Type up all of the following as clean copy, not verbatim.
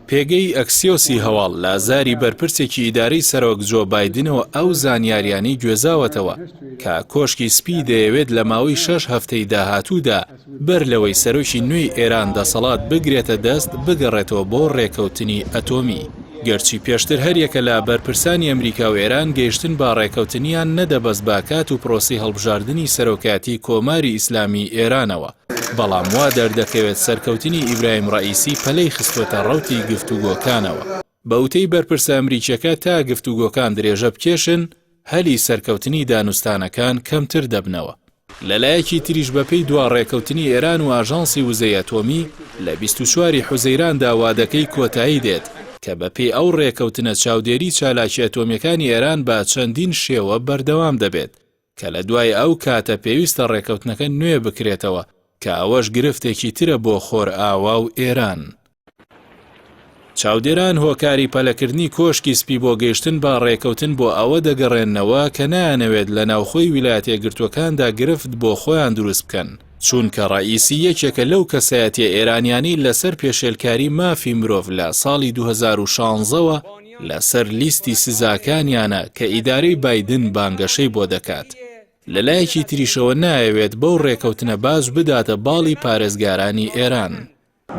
پێگەی ئەکسیۆسی هەواڵ لە زاری بەرپرسێکی ئیدارەی سەرۆک جۆ بایدنەوە ئەو زانیاریانەی گوێزاوەتەوە کە کۆشکی سپی دەیەوێت لە ماوەی شەش هەفتەی داهاتوودا بەر لەوەی سەرۆکی نوێی ئێران دەسەڵات بگرێتە دەست بگەڕێتەوە بۆ ڕێکەوتنی ئەتۆمی. گەرچی پێشتر هەریەکە لە بەرپرسانی ئەمریکا و ئێران گەیشتن بە ڕێکەوتنیان نەدەبەست بە کات و پرۆسەی هەڵبژاردنی سەرۆکایەتی کۆماری ئیسلامی ئێرانەوە، بەڵام وا دەردەکەوێت سەرکەوتنی ئیبراهیم ڕەئیسی پەلەی خستووەتە ڕەوتی گفتوگۆکانەوە. بە وتەی بەرپرسە ئەمریکییەکە تا گفتوگۆکان درێژە بکێشن، هەلی سەرکەوتنی دانوستانەکان کەمتر دەبنەوە. لەلایەکی تریش بەپێی دوا ڕێکەوتنی ئێران و ئاژانسی وزەی ئەتۆمی لە 24 ی حوزەیراندا وادەکەی کۆتایی دێت کە بەپێی ئەو ڕێکەوتنە چاودێری چالاکیە ئەتۆمیەکانی ئێران بە چەندین شێوە بەردەوام دەبێت کە لە دوای ئەو کاتە پێویستە ڕێکەوتنەکە نوێ بکرێتەوە کە ئەوەش گرفتێکی ترە بۆ خۆرئاوا و ئێران. چاودێران هۆکاری پەلەکردنی کۆشکی سپی بۆ گەیشتن بە ڕێکەوتن بۆ ئەوە دەگەڕێننەوە کە نایانەوێت لە ناوخۆی ویلایەتەیەکگرتووەکاندا گرفت بۆ خۆیان دروست بکەن، چونکە ڕەئیسی یەکێکە لەو کەسایەتیە ئێرانیانەی لەسەر پێشێلکاری مافی مرۆڤ لە ساڵی 2016 وە لەسەر لیستی سزاکانیانە کە ئیدارەی بایدن بانگەشەی بۆ دەکات. لەلایەکی تریشەوە نایەوێت بەو ڕێکەوتنە باج بداتە باڵی پارێزگارانی ئێران.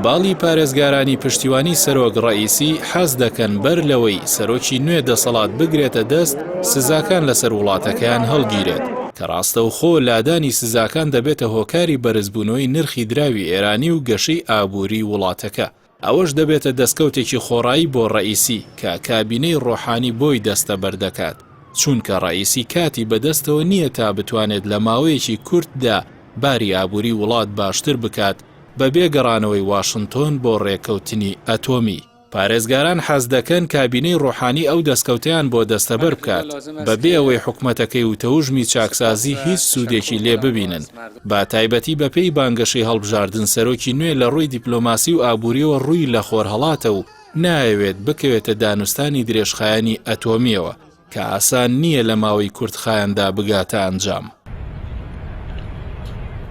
باڵی پارێزگارانی پشتیوانی سەرۆک ڕەئیسی حەز دەکەن بەر لەوەی سەرۆکی نوێ دەسەڵات بگرێتە دەست سزاکان لەسەر وڵاتەکەیان هەڵگیرێت، کە ڕاستەوخۆ لادانی سزاکان دەبێتە هۆکاری بەرزبوونەوەی نرخی دراوی ئێرانی و گەشەی ئابووری وڵاتەکە. ئەوەش دەبێتە دەستکەوتێکی خۆڕایی بۆ ڕەئیسی کە کابینەی ڕۆحانی بۆی دەستەبەر دەکات، چونکە ڕەئیسی کاتی بەدەستەوە نییە تا بتوانێت لە ماوەیەکی کورتدا باری ئابووری وڵات باشتر بکات بەبێ گەڕانەوەی واشنتۆن بۆ ڕێکەوتنی ئەتۆمی. پارێزگاران حەزدەکەن کابینەی ڕۆحانی ئەو دەستکەوتەیان بۆ دەستەبەر بکات، بەبێ ئەوەی حکومەتەکەی و تەوژمی چاکسازی هیچ سوودێکی لێ ببینن، بە تایبەتی بەپێی بانگەشەی هەڵبژاردن سەرۆکی نوێ لە ڕووی دیپلۆماسی و ئابوورییەوە ڕووی لە خۆرهەڵاتە و نایەوێت بکەوێتە دانوستانی درێژخایەنی ئەتۆمییەوە. کە ئاسان نییە لە ماوەی کورتخایەندا بگاتە ئەنجام.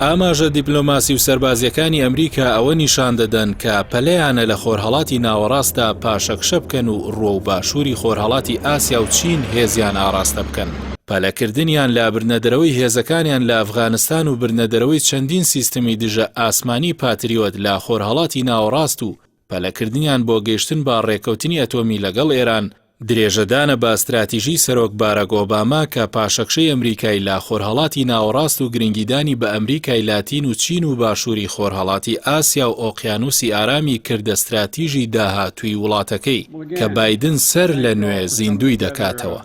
ئاماژە دیپلۆماسی و سەربازییەکانی ئەمریکا ئەوە نیشان دەدەن کە پەلەیانە لە خۆرهەڵاتی ناوەڕاستدا پاشەکشە بکەن و ڕووەو باشووری خۆرهەڵاتی ئاسیا و چین هێزیان ئاڕاستە بکەن. پەلەکردنیان لە بردنەدەرەوەی هێزەکانیان لە ئەفغانستان و بردنەدەرەوەی چەندین سیستمی دژە ئاسمانی پاتریۆت لە خۆرهەڵاتی ناوەڕاست و پەلەکردنیان بۆ گەیشتن بە ڕێککەوتنی ئەتۆمی لەگەڵ ئێران، درێژەدانە بە ستراتیژی سەرۆک باراک ئۆباما کە پاشەکشەی ئەمریکای لە خۆرهەڵاتی ناوەڕاست و گرنگیدانی بە ئەمریکای لاتین و چین و باشووری خۆرهەڵاتی ئاسیا و ئۆقیانوسی ئارامی کردە ستراتیژی داهاتووی وڵاتەکەی کە بایدن سەر لە نوێ زیندووی دەکاتەوە.